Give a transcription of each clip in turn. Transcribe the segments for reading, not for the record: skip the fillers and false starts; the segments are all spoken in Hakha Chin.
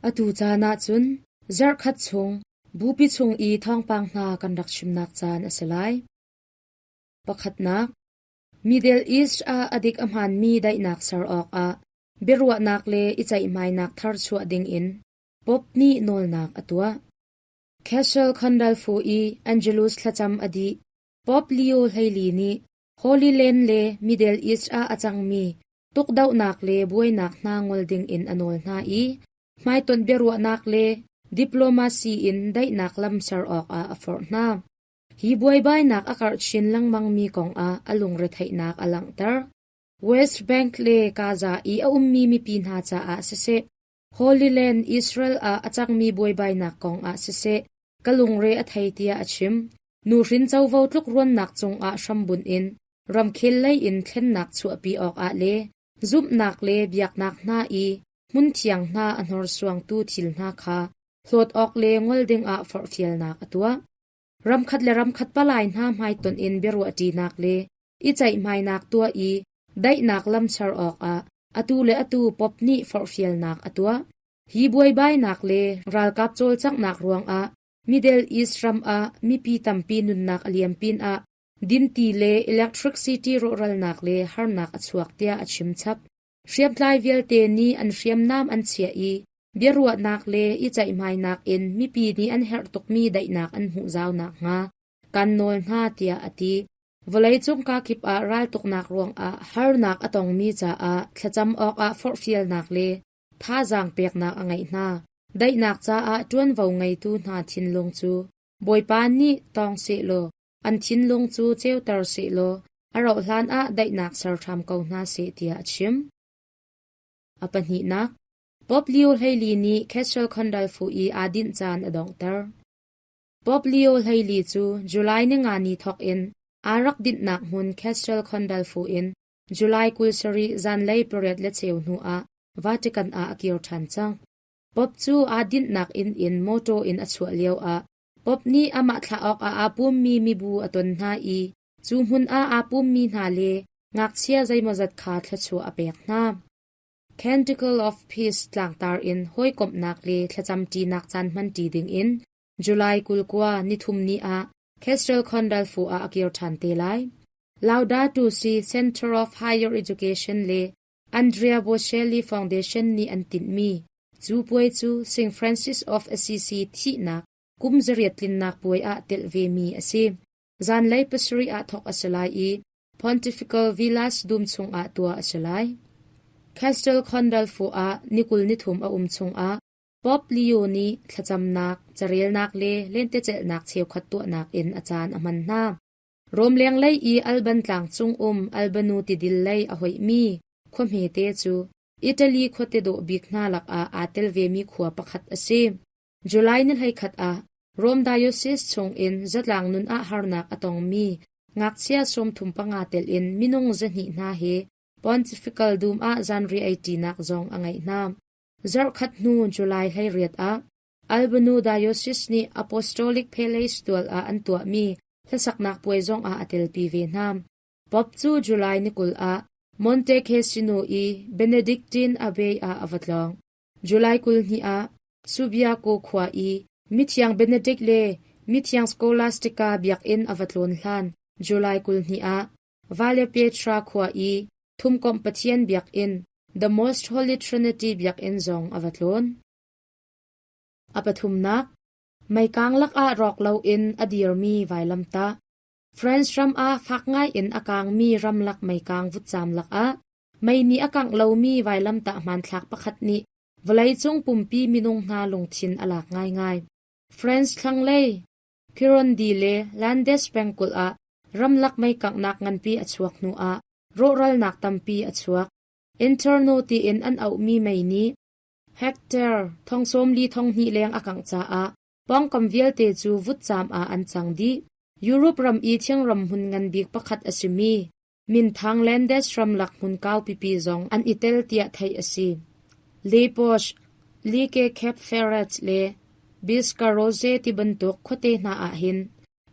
Atu caan ahcun zarhkhat chung bupi chung i thawngpang hna kan rak chimnak caan a si lai. Pakhatnak, Middle East ah a dik a hmaanmi daihnak ser awkah biaruahnak le i ceihmainak thar chuah dingin Pope nih nawlnak a tuah. Castle Gandolfo i Angelus thlacam a dih. Pope Leo 14 nih Holy Land le Middle East ah a cangmi tukdohnak le buainak hna ngol dingin a nawl hna i hmaitonh biaruahnak le diplomacy in daihnak lam ser awkah a forh hna. Hi buaibainak a karh chin lengmangmi kongah a lungretheihnak a langhter. West Bank le Gaza i a ummi mipi hna caah siseh, Holy Land Israel ah a cangmi buaibainak kongah siseh, ka lungre a thei tiah a chim. Nuhrin covo tlukruannak cungah hrambunh in ramkhel lei in thlennak chuahpi awkah le zumhnak le biaknak hna i hmunthiang hna a hnorsuangtu thil hna kha hlawt awk le ngol dingah forhfialnak a tuah. Ramkhat le ramkhat palai hna hmaitonh in biaruahṭinak le i ceihmainak tuah i daihnak lam ser awkah atu le atu Pope nih forhfialnak a tuah. Hi buaibainak le ralkap cawlcanghnak ruangah Middle East ram ah mipi tampi nunnak a liam pinah dinti le electricity rawhralnak le harnak a chuak tiah a chim chap. Hriamtlai vialte nih an hriamnam an chiah i biaruahnak le i ceihmainak in mipi nih an herh tukmi daihnak an hmuh zau nakhnga kan nawl hna tiah a ti. Vawleicung kakip ah raltuknak ruangah harnak a tongmi caah thlacam awkah forhfialnak le thazaang peknak a ngeih hna. Daihnak caah ṭuanvo ngeitu hna thinlung cu Bawipa nih tawng sehlaw an thinlung cu ceuter sehlaw a rauhhlan ah daihnak ser hram ko hna seh tiah a chim. A pahnihnak, Pope Leo 14 nih Castel Gandolfo i aa dinh caan a donghter. Pope Leo 14 cu July ninga ni thawk in aa rak dinhnak hmun Castel Gandolfo in July 27 zanlei pariat le cheu hnu ah Vatican ah a kir ṭhan cang. Pope cu aa dinhnak inn in mawṭaw in a chuah lioah Pope nih amah thlah awkah aa pummi mibu a ton hna i cu hmun ah aa pummi hna le ngakchia zeimawzat kha thluachuah a pek hna. Canticle of Peace tlangtar in hawikomhnak le thlacamṭinak caan hmanṭi dingin July 29 nithum ni ah Castel Gandolfo ah a kir ṭhan te lai. Laudato Si Center of Higher Education le Andrea Bocelli Foundation nih an tinhmi cu puai cu St. Francis of Assisi thihnak kum zariat tlinnak puai ah telh vemi a si. Zanlei pasarih ah thawk a si lai i Pontifical Villas dum chungah tuah a si lai. Castel Gandolfo ah ni 23 a um chungah Pope Leo nih thlacamnak, carelnak le lentecelhnak cheukhat tuahnak in a caan a hman hna. Rom lenglei i Alban tlang cung um Albanu tidil lei a hoihmi khua hmete cu Italy khuate dawh bik hna lakah aa tel vemi khua pakhat a si. July ni 11 ah Rome Diocese chungin zatlang nun ah harnak a tongmi ngakchia 35 telh in minung 200 hna he Pontifical dum ah zanriah eiṭinak zong a ngeih hna. Zarhkhat hnu July 18 ah Albanu Diocese nih Apostolic Palace tual ah an tuahmi hlasaknak puai zongah a telpi ve hna. Pope cu July ni 20 ah Monte Cassino i Benedictine Abbey ah a va tlawng. July 22 ah Subiaco khua i Mithiang Benedict le Mithiang Scholastica biakinn a va tlawn hlan July 22 ah Valle Pietra khua i Thumkomh Pathian biakinn The Most Holy Trinity biakinn zong a va tlawn. A pathumnak, meikang lakah rawk loin a dirmi vailamtah. France ram ah fak ngaiin a kangmi ramlak meikang vutcam lakah mei nih a kangh lomi vailamtah hmanthlak pakhat nih vawleicung pumpi minung hna lungthin a lak ngaingai. France thlanglei Gironde le Landes pengkulh ah ramlak meikanghnak nganpi a chuak hnuah rawhralnak tampi a chuak. Inferno tiin an auhmi mei nih hectare thong sawmli thong hnih leng a kangh caah pawngkam vialte cu vutcam ah an cang dih. Europe ram i thingram hmun ngan bik pakhat a simi minthang Landes ramlak hmun kau pipi zong an i tel tiah theih a si. Le Porsche, Ligue Cap Ferret le Biscarrosse ti bantuk khuate hna ahhin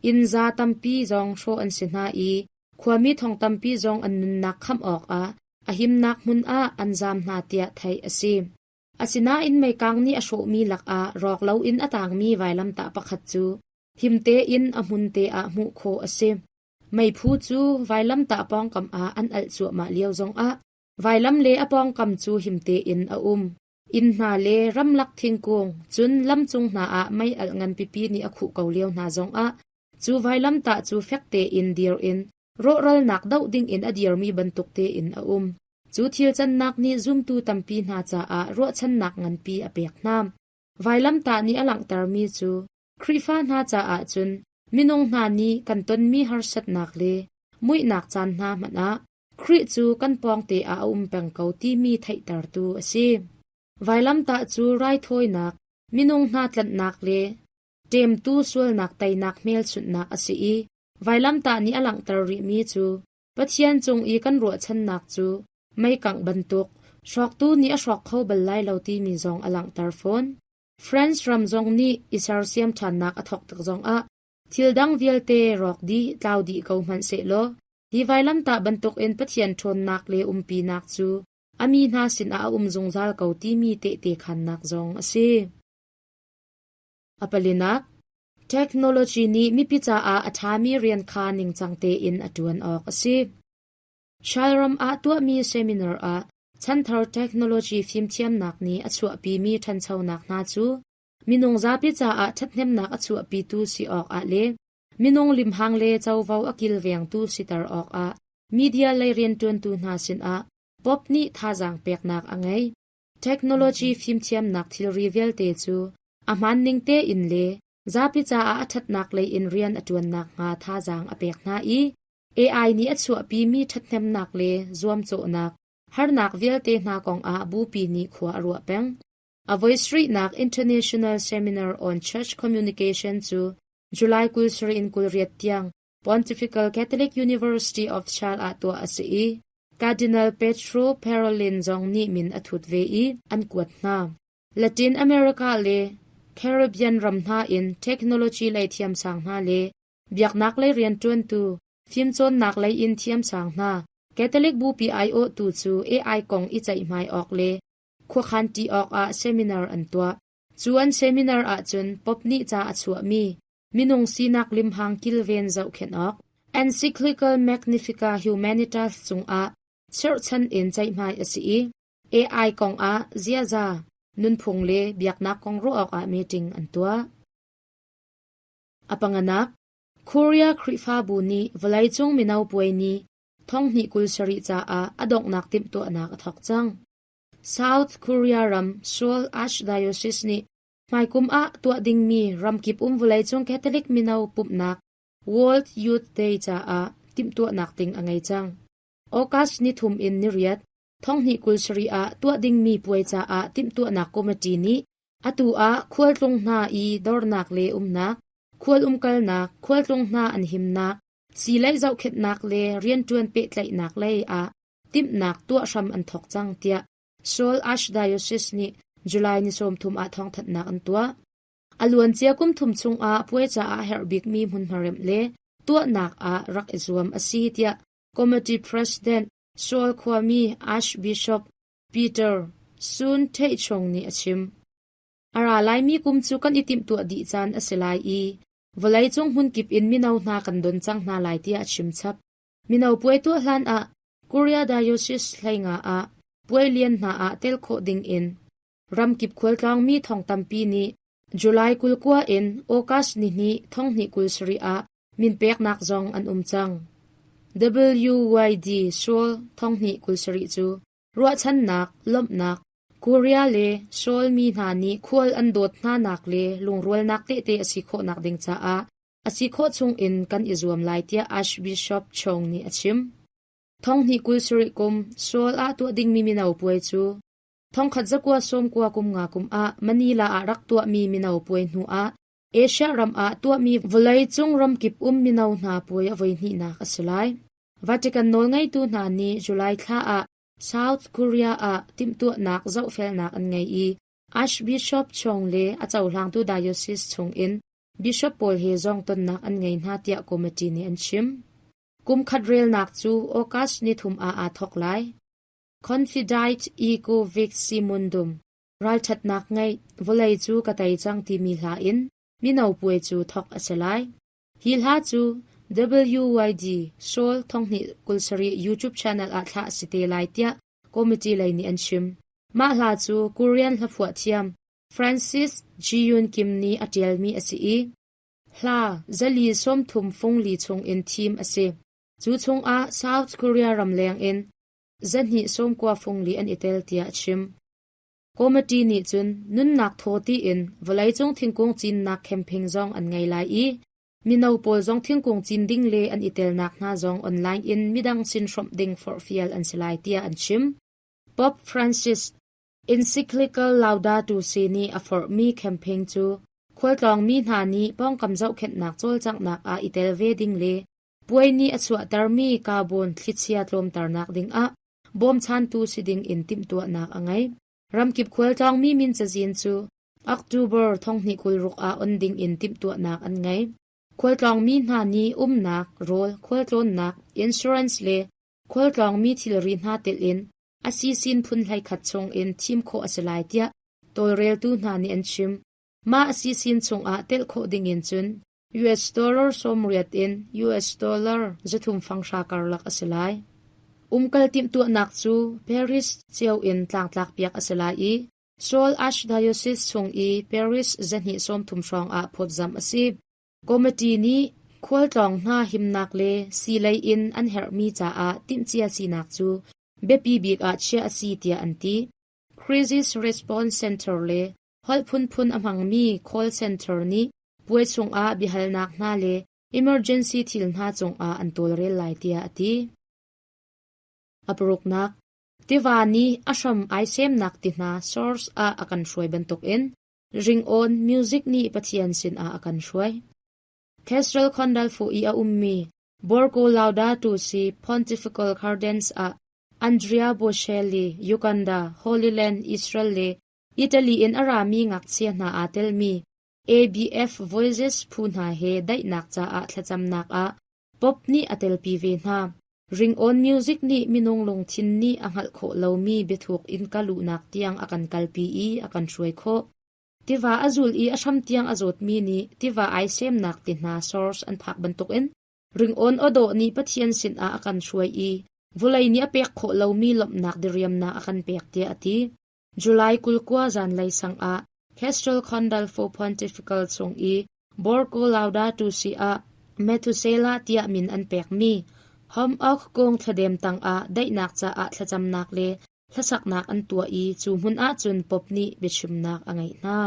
inn za tampi zong hrawh an si hna i khuami thong tampi zong an nunnak khamh awkah a himnak hmun ah an zaam hna tiah theih a si. Asinain meikang nih a hrawhmi lakah rawk loin a tangmi vailamtah pakhat cu him tein a hmun te ah hmuh khawh a si. Meiphu cu vailamtah pawngkam ah an alh cuahmah lio zongah vailam le a pawngkam cu him tein a um. Inn hna le ramlak thingkung, cun lamcung hna ah mei alh nganpipi nih a khuh ko lio hna zongah cu vailamtah cu fek tein dir in rawhralnak doh dingin a dirmi bantuk tein a um. Cu thil cannak nih zumtu tampi hna caah ruahchannak nganpi a pek hna. Vailamtah nih a langhtermi cu Khrihfa hna caah cun minung hna nih kan tonmi harsatnak le muihnak caan hna hmanh ah Khrih cu kan pawngte ah a um peng ko timi theihtertu a si. Vailamtah cu raithawinak, minung hna tlanhnak le ṭemtu sualnak teinak hmelchunhnak a si i vailamtah nih a langhter rihmi cu Pathian cung i kan ruahchannak cu meikangh bantuk hrawktu nih a hrawk kho bal lai lo timi zong a langhter fawn. France ram zong nih i sersiam ṭhannak a thawk tik zongah thil dang vialte rawk dih tlau dih ko hmanh sehlaw hi vailamtah bantukin Pathian ṭhawnnak le umpinak cu a mi hna sinah a um zungzal ko timi tehte khannak zong a si. A palinak, technology nih mipi caah a ṭhami rian kha ningcang tein a ṭuan awk a si. Shalram ah tuahmi seminar ah chanthar technology fimthiamnak nih a chuahpimi ṭhanchonak hna cu minung zapi caah ṭhathnemnak a chuahpitu si awkah le minung limhang le covo a kilvengtu siter awkah media lei rianṭuantu hna sinah Pope nih thazaang peknak a ngei. Technology fimthiamnak thilri vialte cu a hmaan ning tein le zapi caah a ṭhatnak lei in rian a ṭuan nakhnga thazaang a pek hna i AI nih a chuahpimi ṭhathnemnak le zuamcawhnak, harnak vialte hna kongah bupi nih khua a ruah peng. A voi sarihnak International Seminar on Church Communication cu July 27 in 28 tiang Pontifical Catholic University of Charles ah tuah a si i Cardinal Pietro Parolin zong nih min a thut ve i an kuat hna. Latin America le Caribbean ram hna in technology lei thiamsang hna le biaknak lei rianṭuantu, fimcawnnak lei in thiamsang hna, Catholic Bupi aiawhtu cu AI kong i ceihmai awk le khuakhan ṭi awkah seminar an tuah. Cu an seminar ahcun Pope nih ca a chuahmi minung sinak limhang kilven zohkhenh awk Encyclical Magnifica Humanitas cungah cherhchan in ceihmai a si i AI kongah ziaza, nunphung le biaknak kong ruah awkah meeting an tuah. A panganak, Korea Khrihfabu nih vawleicung mino puai ni thonghnih 27 caah a donghnak timhtuahnak a thawk cang. South Korea ram Seoul Archdiocese nih hmaikum ah tuah dingmi ramkip um vawleicung Catholic mino pumhnak World Youth Day caah timhtuahnak ding a ngei cang. August ni thum in ni riat, thonghnih 27 ah tuah dingmi puai caah timhtuahnak committee nih atu ah khualtlung hna i dornak le umnak, khual umkalnak, khualtlung hna an himnak, siilei zohkhenhnak le rianṭuan pehtlaihnak lei ah timhnak tuah hram an thawk cang tiah Seoul Archdiocese nih July ni 30 ah thawngthanhnak an tuah. A luancia kum thum chungah puai caah herh bikmi hmunhma remh le tuahnak ah rak i zuam a si tiah Committee President Seoul khuami Archbishop Peter Sun Tae-chung nih a chim. A ra laimi kum cu kan i timhtuah dih caan a si lai i vawleicung hmunkip in mino hna kan don cang hna lai tiah a chim chap. Mino puai tuah hlan ah Korea Diocese hleinga ah puai lian hna ah tel khawh ding in ramkip khualtlawngmi thong tampi nih July 29 in August nihnih thonghnih 27 ah min peknak zong an um cang. WYD Seoul thonghnih 27 cu ruahchannak, lawmhnak, Korea le Seoul mi hna nih khual an dawt hnanak le lungrualnak tehte a si khawhnak ding caah a si khawh chung in kan i zuam lai tiah Archbishop Chong nih a chim. Thonghnih 27 kum Seoul ah tuah dingmi mino puai cu thongkhat zakua sawmkua kum nga kum ah Manila ah rak tuahmi mino puai hnu ah Asia ram ah tuahmi vawleicung ramkip um mino hna puai a voihnihnak a si lai. Vatican nawlngeitu hna nih July thla ah South Korea ah timhtuahnak zohfelnak an ngei i Archbishop Chong le a cohlangtu diocese chungin bishop pawl he zong tonnak an ngei hna tiah committee nih an chim. Kum khat relnak cu August ni thum ah aa thawk lai. Confidite ego vixi mundum. Ralṭhatnak ngeih, vawlei cu ka tei cang timi hla in mino puai cu thawk a si lai. Hi hla cu WYD Seoul 2027 YouTube channel ah thlah a si te lai tiah committee lei nih an chim. Mah hla cu Korean hlaphuah thiam Francis Ji-yoon Kim nih a ṭialmi a si i hla 434 chungin thim a si. Cu chungah South Korea ram lengin 294 an i tel tiah a chim. Committee nih cun nunnak thaw tiin vawleicung thingkung cinnak camping zong an ngei lai i mino pawl zong thingkung cin ding le an i telnak hna zong online in midang sin hrawmh ding forhfial an si lai tiah an chim. Pope Francis encyclical Laudato Si nih a forhmi camping cu khualtlawngmi hna nih pawngkam zohkhenhnak cawlcanghnak ah i tel ve ding le puai nih a chuahtermi carbon thlichia tlawmternak dingah bawmchantu si ding in timhtuahnak a ngei. Ramkip khualtlawngmi min cazin cu October 2026 ah on ding in timhtuahnak an ngei. Khualtlawngmi hna nih umnak, rawl, khualtlawnnak, insurance le khualtlawngmi thilri hna telh in a sisin phun hleikhat chung in thim khawh a si lai tiah tawlreltu hna nih an chim. Mah a sisin chungah telh khawh ding in cun US dollar 80 in US dollar 350 karlak a si lai. Umkal timhtuahnak cu Paris cio in tlangtlak piak a si lai i Seoul Archdiocese chung i Paris 230 hrawng ah phawtzamh a si. Committee nih khualtlawng hna himnak le siilei in an herhmi caah timhcia sinak cu biapi bik ah chiah a si tiah an ti. Crisis Response Center le holh phunphun a hmangmi call center nih puai chungah biahalnak hna le emergency thil hna cungah an tawlrel lai tiah a ti. A paruknak, tiva nih a hram ai semnak ti hna source ah a kan hruai bantukin ringawn music nih Pathian sinah a kan hruai. Castel Gandolfo i a ummi Borgo Laudato Si Pontifical Gardens ah Andrea Bocelli, Uganda, Holy Land, Israel le Italy in a rami ngakchia hna aa telmi ABF Voices phu hna he daihnak caah thlacamnak ah Pope nih a telpi ve hna. Ringawn music nih minung lungthin nih a hngalh khawh lomi biathuk innka luhnak tiang a kan kalpi i a kan hruai khawh. Tiva a zul i a hram tiang a zawtmi nih tiva ai semnak ti hna source an phak bantukin ringawn awdawh nih Pathian sinah a kan hruai i vawlei nih a pek khawh lomi lawmhnak diriamnak a kan pek tiah a ti. July 29 zanlei sang ah Castel Gandolfo Pontifical chung i Borgo Laudato Si ah Methuselah tiah min an pekmi Home Oak kung thladem tangah daihnak caah thlacamnak le hlasaknak an tuah i cu hmun ahcun Pope nih biachimnak a ngeih hna.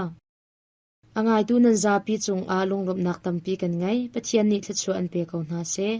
A ngaitu nan zapi cungah lunglawmhnak tampi kan ngei. Pathian nih thluachuah an pe ko hna seh.